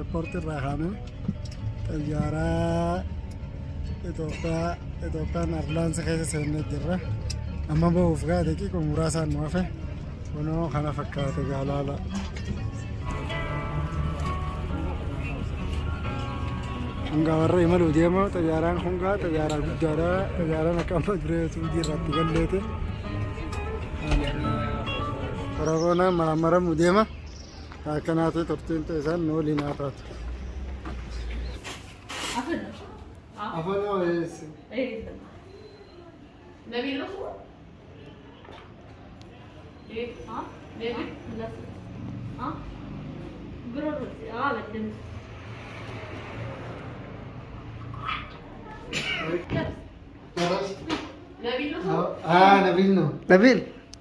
Airpoortii irraa kaanee xayyaaraa Itoophiyaa Itoophiyaan Airlines keessa seennee jirra. Amma bahuuf gaa daqiiqa muraasaan nu hafe. Kunoo kana fakkaate gaa laala. Hungaa warra imaluu deemu xayyaaraan hungaa xayyaaraa guddaadha. Xayyaaraan akka amma duree Suudii irratti galleeti. Koroonaan maraammaramuu deema. Akkanaati turtiin isaan nu waliin haa taatu. Afanoo eessi. Nabil ነው ስሙ? Nabil ነው. Nabil,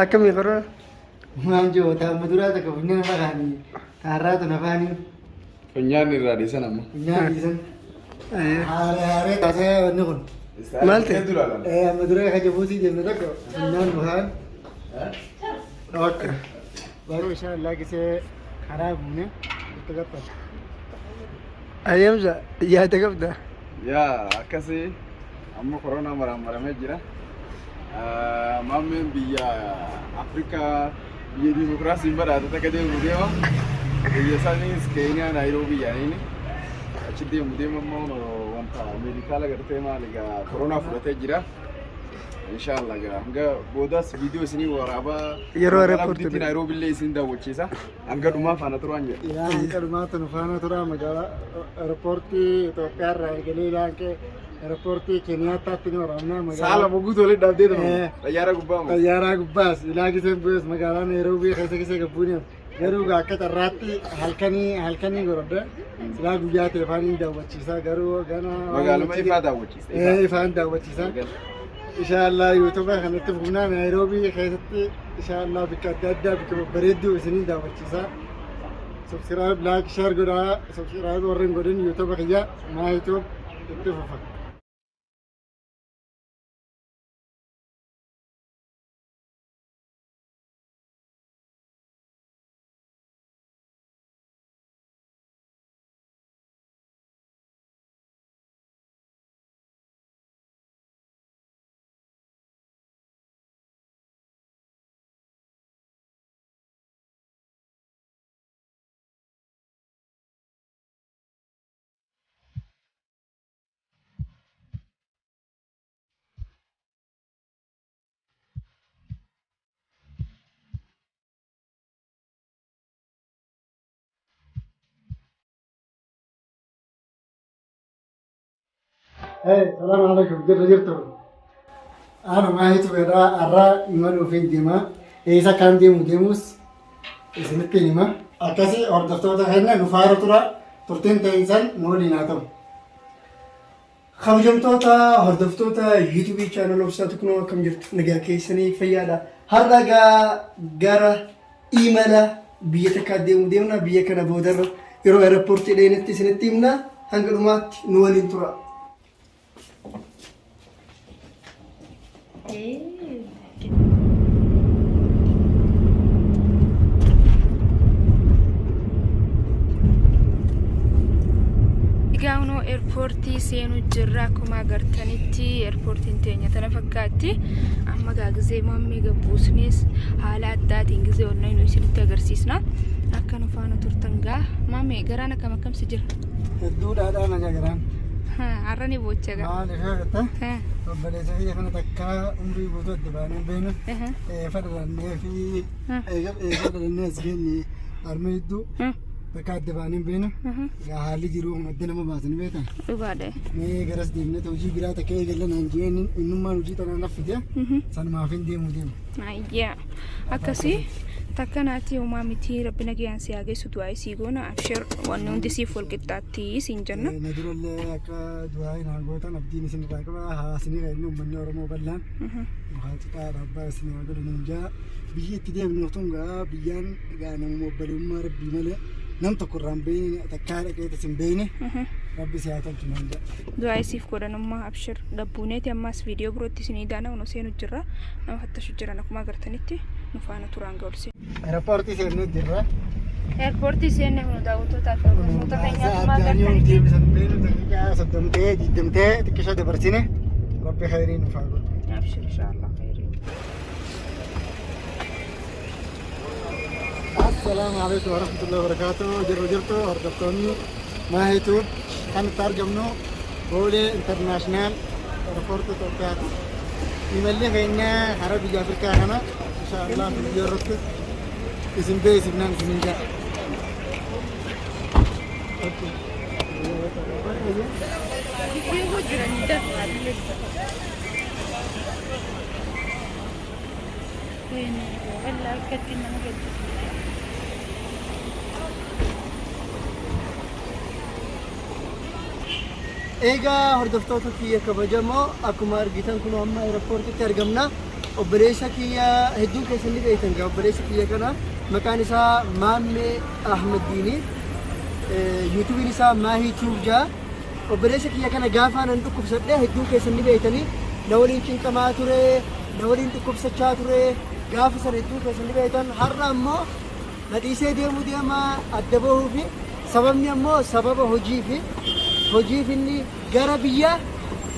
akkamii korona? Waan jiru ta'an duraa takka funyaan nama kaanii taarraatu nafaanii Funyaan irraa dhiisan amma. funyaan dhiisan. Haaree haaree taasee wanni kun. Maal ta'e? Amma duree ka jabuutii jenne tokko funyaan buhaan. Okay. Garuu insha Allah gisee karaa buune itti qaxxala. Adeemsa yaada qabda. Yaa akkasii amma koronaa maraammaramee jira. Maammeen biyya Afrikaa biyya dimokiraasiin badhaate takka deemu deema. Biyya saniis Keeniyaa Naayiroobii yaaniini. Achi deemu deema immoo wanta meedikaala gartee maal egaa koronaa fudhatee jira. Inshallah egaa hanga boodaas viidiyoo isinii waraabaa Yeroo magaalaa airport guddittii Naayiroobii illee isin daawwachiisa. Hanga dhumaa faana turaan jedha. Ilaa hanga dhumaatti nu faana tura magaalaa airpoortii Itoophiyaa irraa eegalee ilaa hanga airpoortii Keeniyaatti ni waraabna Saala magaalaa boguutu walitti dhaabdee Eh. tuma. Xayyaara gubbaa moo? Xayyaaraa gubbaas ilaa giseen bu'ees magaalaa Naayiroobii keessa gisee gabbuun garuu gaa akka carraatti halkanii halkanii gorodde silaa guyyaa ta'e afaan hin daawwachiisa garuu gana Magaaluma ifaa daawwachiisa. Eh, ifaan daawwachiisa. Inshallah yuutuuba kanatti fufnaa Naayiroobii keessatti inshallah bakka adda addaa bakka babbareedduu isiniin daawwachiisa. Subscribe, like, share godhaa. Subscribe warra hin godhin yuutuuba kiyya maa yuutuub itti fufa. Hey, salaam alaikum. Jirra jirtu. Ana maayitu jedha har'a imaluuf hin deema. Eessa akkaan deemu deemus isinitti hima. Akkasii hordoftoota keenya nu faana tura. Turtiin teessan nu waliin haa ta'u. Kabajamtoota hordoftoota YouTube channel Obsaa Tuknoo akkam jirtu nagaa keessanii fayyaadha. Har'a gaa gara imala biyya takkaa deemu deemna biyya kana boodarra yeroo airpoortii dheenetti isinitti himna hanga dhumaatti nu waliin tura. Egaa kunoo eerpoortii seenuu jirra akkuma agartanitti eerpoortiin teenya tana fakkaatti. Amma gaa gizee maammee gabbuusnees haala addaatiin gizee onnaa nu isinitti agarsiisna. Akka nu faana turtan gaa maammee garaan akkam akkamsi jira? Hedduudhaadhaa nagaa garaan. Har'a ni boocha gaa. Maaliif yoo jette obboleessa kiyya kana takkaa umrii guutuu adda baanee hin beeknu. Eefa dhalannee fi eega dhalannee as geenye harma hedduu takka adda baanee hin beeknu. Egaa haalli jiruu kun adda nama baasanii beektan. Dhugaadha. Mee garas deemnee hojii biraa takka eegalla naan jeen innummaan hojii tanaan laffite sanumaaf hin deemu deemu. Ayyaa akkasii takka naatti homaa miti rabbi nagayaan si haa geessu du'aa isii goona abshir wanni hundi siif wal qixxaatti siin jenna. Na durallee akka du'aa hin gootan abdiin isin irraa qaba hawaasni kan inni uummanni Oromoo bal'aan mukaa citaa dhaabbaa isin haa godhu nuun jaa biyyi itti deemnu tun gaa biyyaan gaa namuma obbolummaa rabbii malee nam tokko irraa hin beekne takkaa dhaqeetis hin beekne rabbi si haa tolchu nuun jaa. Du'aa isiif godhanummaa abshir gabbuuneeti ammaas viidiyoo birootti isinii daana nu seenu jirra nama fattashu jiran akkuma agartanitti nu faana turaan ga'u. Airpoortii seennee jirra. Airpoortii seenne kun daawwattootaa fi hordoftoota keenyaa. Akkuma jaanii agartanitti deebisan beenu daqiiqaa 30 ta'ee 20 ta'ee xiqqisha dabarsine Rabbi khayrii nuuf haa godhu. Abshir, inshallah khayrii. Assalaamu alaikum warahmatullahi wabarakatuh. Jirru jirtu hordoftoonni Maahituu, kan itti argamnu Boolee International Airport Itoophiyaati. Imalli keenya hara biyya Afrikaa kana inshallah viidiyoo irratti isin beeksifnaan isin hin ga'a. Okay. Fiiguu jiranii dafaa. Wallaahi akkatti nama gaddisiisa. Egaa hordoftoota kiyya kabajamoo, akkuma argitan kun amma airportitti argamna. Obboleessa kiyya hedduun keessan ni beektan gaa obboleessa kiyya kana, maqaan isaa Maammee Ahmed Diini. YouTubeiin isaa Maahii Tube jaa. Obboleessa kiyya kana gaafa nan dhukkubsadhe hedduun keessan ni beektanii, na waliin cinqamaa ture, na waliin dhukkubsachaa ture. Gaafa sana hedduun keessan ni beektan. Har'a ammoo na dhiisee deemuu deema, adda bahuu fi sababni ammoo sababa hojii fi hojiif inni gara biyya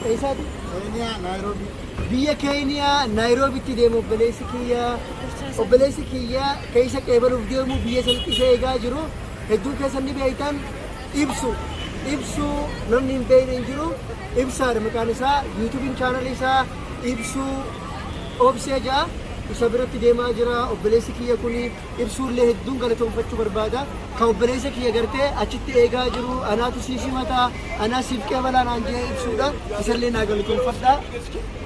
eessaati? Keeniyaa, Naayiroobii. Biyya Keeniyaa Naayiroobitti deema obboleessi kiyya. Obboleessi kiyya keessa qeebaluuf deemu, biyya sanitti isa eegaa jiru. Hedduun keessan ni beektan, Ibsu. Ibsu namni hin beekne hin jiru. Ibsaadha maqaan isaa. YouTubeiin channelii isaa Ibsuu Obsee ja'a. Isa biratti deemaa jira obboleessi kiyya kuni. Ibsuullee hedduun galatoonfachuu barbaada. Ka obboleessa kiyya gartee achitti eegaa jiru, anaatu sii simata, anaa siif qeebalaa naan jee ibsuudha. Isallee naa galatoonfadha.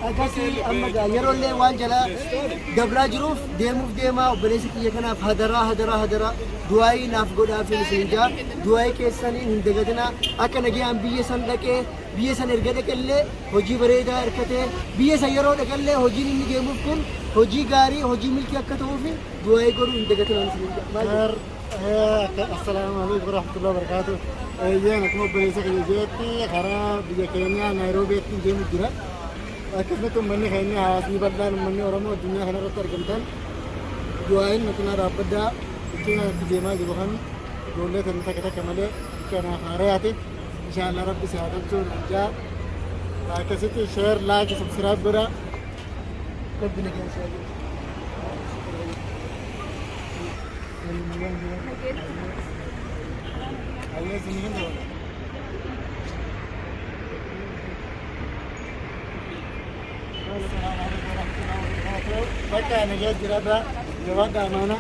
Akkasii amma gaa yeroollee waan jala dabraa jiruuf deemuuf deema obboleessa kiyya kanaaf hadaraa, hadaraa, hadaraa du'aayii naaf godhaafin isin jaa. Du'aayii keessaniin hin dagatinaa, akka nagayaan biyya san dhaqee, biyya san erga dhaqellee hojii bareedaa harkatee, biyya san yeroo dhaqellee hojiin inni deemuuf kun hojii gaarii, hojii milkii akka ta'uuf du'aayii godhuu hin dagatinaa isin jaa. Maal jedhu? Assalaamu alaikum warahmatullahi wabarakatuh. Eeyyeen, akkuma obboleessa kiyya jeetti karaa biyya Keeniyaa Naayiroobiitti deemu jira. Akkasumatti uummanni keenya, hawaasni bal'aan, uummanni Oromoo addunyaa kanarratti argamtan, du'aayin nu cinaa dhaabbaddaa. Itti itti deemaa jiru kan ijoollee tana takka takka malee kanaaf haarayaati. Inshaallah Rabbi si haa tolchuu jaa. Akkasitti share, like, subscribe godhaa. Rabbi nagaan si haa godhu. Ayyee, isin hin dabala. Bakka nagaa jiraadha. Jabaadha, amaana.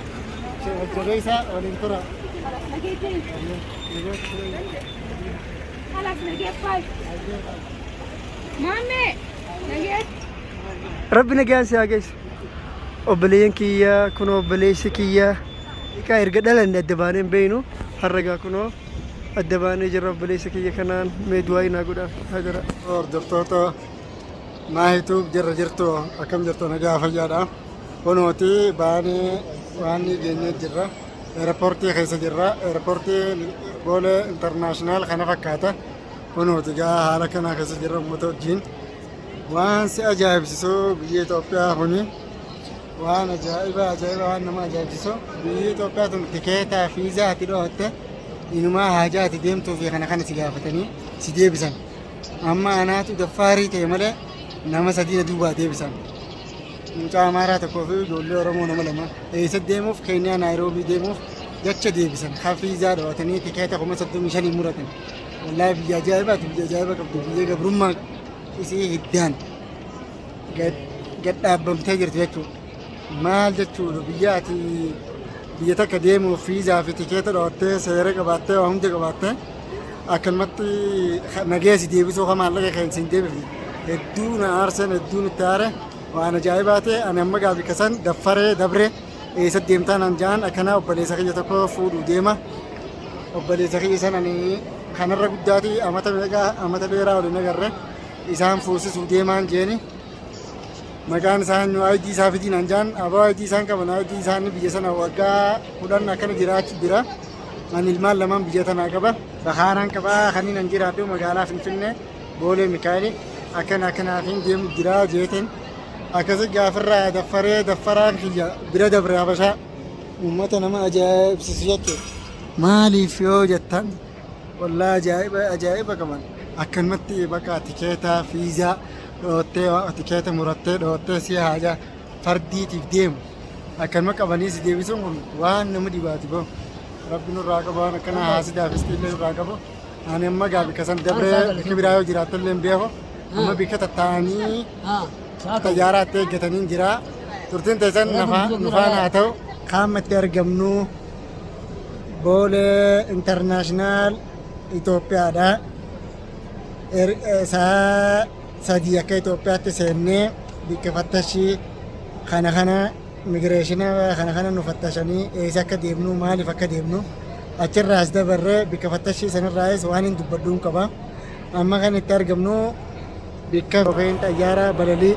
Wajjabeessa waliin tura. خلاص نجيب باي مامي نجيب. Rabbi nagaan si haa geessu. Obboleeyyan kiyya, kunoo obboleessi kiyya egaa erga dhalanne adda baanee hin beeknu, har'a gaa kunoo adda baanee jirra obboleessa kiyya kanaan. Mee du'aa naa godhaaf hadaraa. Hordoftoota Maahituu, jirra jirtu, akkam jirtu, nagaa fayyaadha. Kunooti baanee waan geenyee jirra. Airportii keessa jirra. Airportii Boolee International kana fakkaata. Kunooti gaa haala kanaa keessa jirra uummata wajjin. Waan si ajaa'ibsiisu, biyya Itoophiyaa kuni waan ajaa'iba ajaa'iba, waan nama ajaa'ibsiisu, biyyi Itoophiyaa tun tikeetaa fiizaa ati dho'atte inumaa haajaa ati deemtuu fi kana kana si gaafatanii si deebisan. Amma anaatu daffaarii ta'e malee nama sadii na duubaa deebisan. Mucaa Amaaraa tokkoo fi ijoollee Oromoo nama lama eessa deemuuf, Keeniyaa Naayiroobii deemuuf jecha deebisan. Kan fiizaa dho'atanii tikeeta 35,000 muratan. Wallaahi biyya ajaa'ibaati, biyya ajaa'iba qabdu, biyya gabrummaa isii hiddaan gad dhaabbamtee jirtu jechuudha. Maal jechuudha, biyya ati biyya takka deemuuf fiizaa fi tikeeta dho'attee, seera qabaattee, waa hunda qabaattee, akkanumatti nagee si deebisuu kan maallaqa kan sin deebifne hedduu na aarsan, hedduu nutti aare. Waan ajaa'ibaa ta'e. Ani amma gaafi kasan daffaree dabre, eessa deemtaa naan ja'an, akkanaa obboleessa kiyya tokko fuudhuu deema. Obboleessa kiyya san ani kanarra guddaati, amata meeqa, amata dheeraa waliin agarre, isaan fuusisuu deemaan jeeni. Maqaan isaan nu ID isaa fidii naan ja'an, aboo ID isaan qaban, ID isaan biyya sana waggaa 10 akkana jiraachu jira. Ani ilmaan lamaan biyya tanaa qaba. Bakaaraan qaba, kaniin an jiraadhu magaalaa Finfinnee Boolee Mikaa'eli, akkana akkanaatiin deemu jira jeeteen akkasi gaafirraa daffaree daffaraan kiyya bira dabre Habashaa. Uummata nama ajaa'ibsiisu jechuudha. Maaliif yoo jettan, Wallaahi ajaa'iba ajaa'iba qaban. Akkanumatti bakka tikeeta fiizaa dhoottee tikeeta murattee dhoottee si haajaa fardiitiif deemu. Akkanuma qabanii si deebisuun kun waan nama dhibaati boo. Rabbi nurraa qabu waan akkana haasidaafis illee nurraa qabu. Ani amma gaa bikka san dabree bikki biraa yoo jiraattu illee hin beeku. Amma bikka tattaa'anii xayyaaraatti eeggatanii jira. Turtiin teessan nufaan haa ta'u. Qaama itti argamnu Boolee International Itoophiyaadha. Sa'a 3 akka Itoophiyaatti seennee bikka fattashii kana kana immigireeshina kana kana nu fattashanii eessa akka deemnu maaliif akka deemnu achirraas dabarree bikka fattashii sanirraayis waan hin dubbadhuun qaba. Amma kan itti argamnu bikka yookiin xayyaara balalii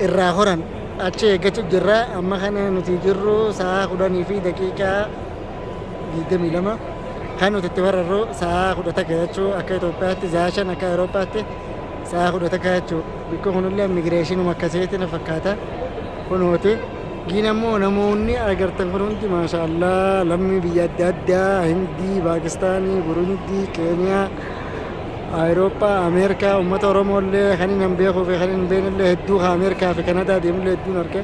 irraa horan achi eeggachuu jirra. Amma kana nuti jirru sa'a 10:22 kan nuti itti bararru sa'a 11 jechuu akka Itoophiyaatti sa'a 5 akka Awurooppaatti sa'a 11 jechuu. Bikki kunillee immigireeshinuma akkasiitti na fakkaata. Kunooti. Giin ammoo namoonni agartan kun hundi maashaallah lammii biyya adda addaa Hindii, Paakistaanii, Burundii, Keeniyaa, Awurooppaa, Ameerikaa, uummata Oromoo illee kan hin beekuu fi kan hin beekne illee hedduu kan Ameerikaa fi Kanadaa deemullee hedduun arge.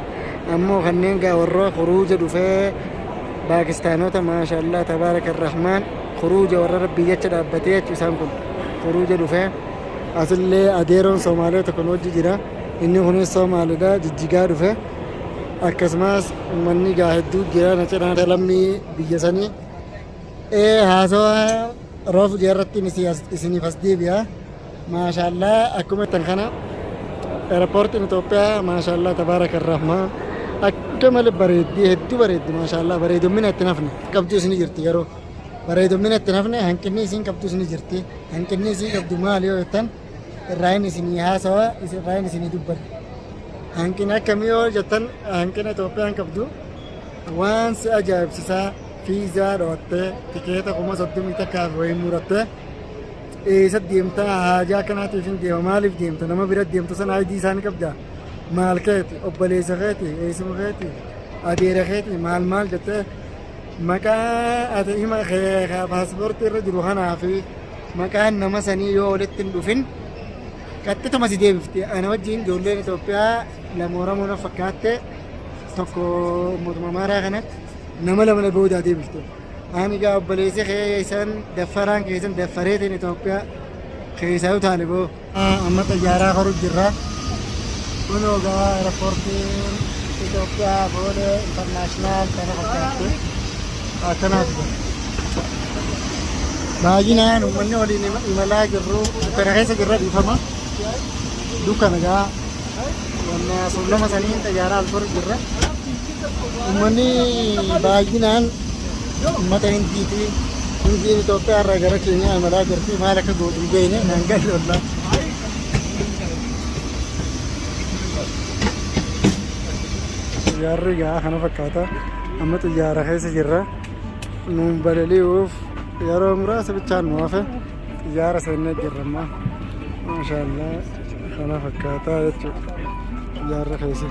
Ammoo kanneen gaa warra kuruuja dhufee Paakistaanota maashaallah tabaaraka rahmaan kuruuja warra rabbii jecha dhaabbatee jechuu isaan kun kuruuja dhufee asillee adeeroon Somaalee tokko nu wajji jira. Inni kunis Somaaliidha jijjigaa dhufe. Akkasumas uummanni gaa hedduu jira na cinaa lammii biyya sanii. Ee haasawa roof irratti isiniif as deebi'a. Maashaallaa akkuma jettan kana airpoortiin Itoophiyaa maashaallaa tabaaraka rahmaan akka malee bareeddii hedduu bareeddi maashaallaa bareedummina itti nafne qabdu isin jirti garuu bareedummina itti nafne hanqinni isin qabdu isin jirti hanqinni isin qabdu maali yoo jettan irraa isinii haasawa irraa isinii dubbadha. Hanqina akkamii yoo jettan hanqina Itoophiyaan qabdu waan si ajaa'ibsiisaa fiizaa dhowattee tikeeta 31,000 wayii murattee eessa deemtaa haajaa akkanaatiif hin deema maaliif deemta nama bira deemtu sana ID isaanii qabda maal keeti obboleessa keeti eessuma keeti adeera keeti maal maal jettee maqaa ati hima paaspoortii irra jiru kanaa fi maqaan nama sanii yoo walitti hin dhufin qaxxituma si deebifti. Ana wajjin ijoolleen Itoophiyaa lama Oromoo na fakkaatte tokko mootummaa Amaaraa kanatti nama lama na boodaa deebifte. Ani gaa obboleessi keessan daffaraan keessan daffareetiin Itoophiyaa keessaa utaale boo. Amma xayyaaraa koru jirra. Kunoo gaa airpoortiin Itoophiyaa Boolee International kana fakkaatti. Akkanaati kun. Baay'inaan uummanni waliin imalaa jirru dukkana keessa jirra dhiifama. Dukkana gaa wanna suullama sanii xayyaaraa al koru jirra. Uummanni baay'inaan uummata Hindiiti. Hindiin Itoophiyaa irraa gara Keeniyaa imalaa jirti. Maal akka gootu hin beekne naan galle wallaahi. Xiyyaarri gaa kana fakkaata. Amma xiyyaara keessa jirra. Nuun balali'uuf yeroo muraasa bichaan nu hafe xiyyaara seennee jirra amma. Maashaallah kana fakkaata jechuudha. Xiyyaarri keessa.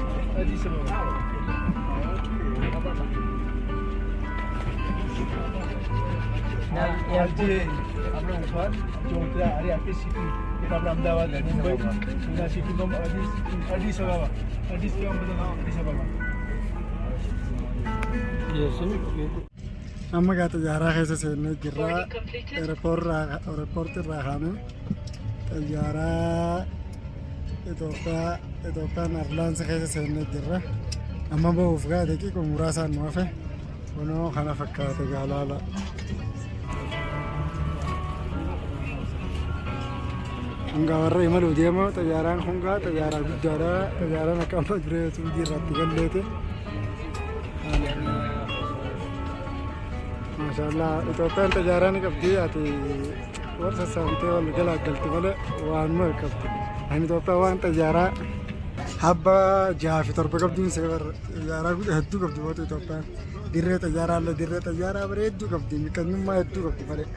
Amma gaa xiyyaaraa keessa seennee jirra. Airpoortii irraa kaanee xiyyaaraa Itoophiyaa Itoophiyaan Airlines keessa seennee jirra. Amma bahuuf gaa daqiiqa muraasaan nu hafe. Kunoo kana fakkaate gaa laala. Hangaa warra imaluu deemu xayyaaraan kun gaa xayyaaraa guddaadha. Xayyaaraan akka amma duree Suudii irratti galleeti. Maashaallah Itoophiyaan xayyaaraa ni qabdi ati wal sassaabtee wal galaaggalti malee waan maal qabdi. Ani Itoophiyaa waan xayyaaraa habba jaha fi torba qabduun seebar xayyaaraa hedduu qabdi mootu Itoophiyaan. Dirree xayyaaraa illee dirree xayyaaraa bareedduu qabdi miqqanyummaa hedduu qabdi malee.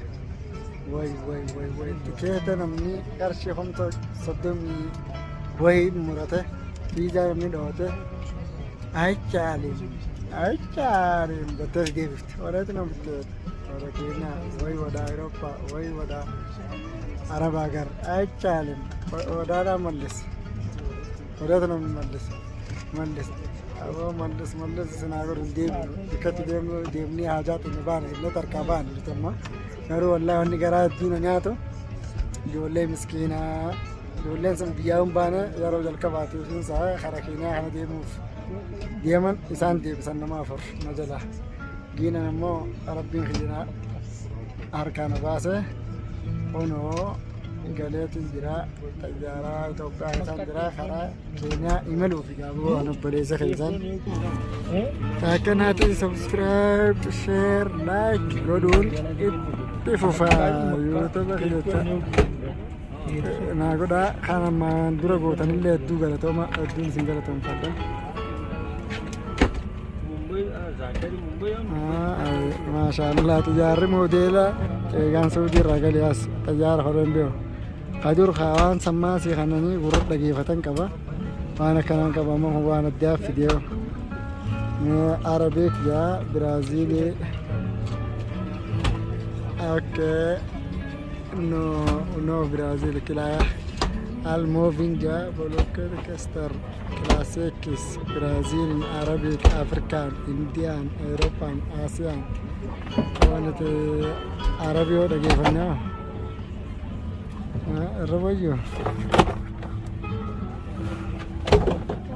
Way way way way tikeeta namni qarshii humna soddomii wayii murate fiizaa namni dhawate aychaalim aychaalim jettee si deebifte wareeti namni ወደ ኬንያ ወይ ወደ አውሮፓ ወይ ወደ አረብ ሀገር አይቻልም። ወዳዳ መልስ፣ ወዴት ነው የሚመልስ? መልስ አቦ መልስ መልስ ስናገር እንዴም bikkatti deemnu deemnee haajaa xinnu baane jennee tarkaa baane nuti amma garuu wallaahi wanni garaa hedduu na nyaatu ijoollee miskiinaa ijoolleen sun biyyaa hin baane yeroo jalqabaatiif isiin isaa kara Keeniyaa kana deemuuf deeman isaan deebisan nama afur na jala giinan ammoo rabbiin kiyya harkaa na baase kunoo galeetiin jira xayyaaraa Itoophiyaa keessaan jira karaa Keeniyaa imaluuf gaaboo an obboleessa keessan akkanaatiin subscribe, share, like godhuun itti fufaa YouTube kiyya naa godhaa kan ammaan dura gootanillee hedduu galatooma hedduun isin galatoomfadha. Maashaallah xiyyaarri moodeela eegaan Saudii irraa galee as xayyaara horeen beeku. Kadur waan sammaasii kananii gurra dhageeffatan qaba. Waan akkanaan qaba amma waan addaa fidee. Arabic yaa Biraaziilii. Okay. No, no Brazil kilaya. Al moving ja Bolokester Classics Brazil Arabic African Indian European Asian wanti Arabiyoo dhageeffannaa irra wayyo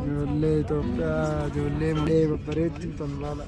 ijoollee Itoophiyaa ijoollee malee babbareedduu tan laala.